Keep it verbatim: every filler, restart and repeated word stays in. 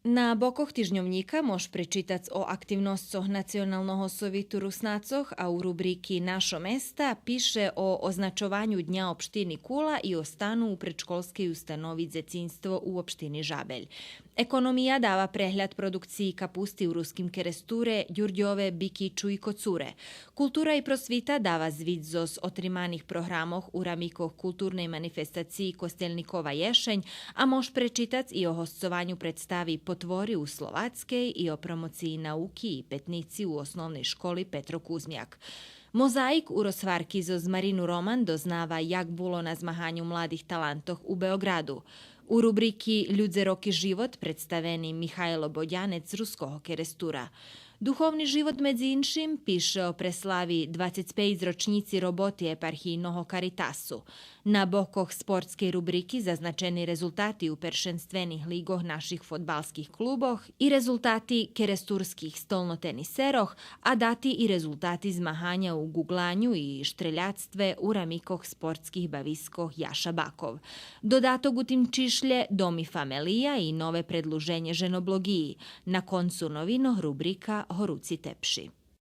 На бокох Тижньовнїка мож пречитац о активносцох Националного совиту Руснацох, а у рубрики Нашо места пише о означованю Дня општини Кула и о стану у предшколскей установи Дзецинство у општини Жабель. Економия дава прегляд продукциї капусти у Руским Керестуре, Дюрдьове, Бикичу и Коцуре. Култура и просвита дава звит зоз отриманих програмох у рамикох културней манифестациї Костельникова єшень, а мож пречитац и о госцованю представи Потвори у Словацкей и о промоциї науки и петници у Основней школи Петро Кузмяк. Мозаїк у розгварки зоз Марину Роман дознава як було на змаганю младих талантох у Београду. У рубрики Людзе, роки, живот представени Михайло Бодянец з Руского Керестура. Духовни живот, медзи иншим, пише о преслави двацец пейц рочнїци роботи епархийного Каритасу. На бокох спортскей рубрики зазначени резултати у першенствених лиґох наших фодбалских клубох и резултати керестурских столнотенисерох, а дати и резултати змаганя у ґуґланю и штреляцтве у рамикох спортских бавискох Яша Баков. Додаток у тим чишлє Дом и фамелия и нове предлуженє Женоблоґиї. На концу новинох рубрика Горучи тепши.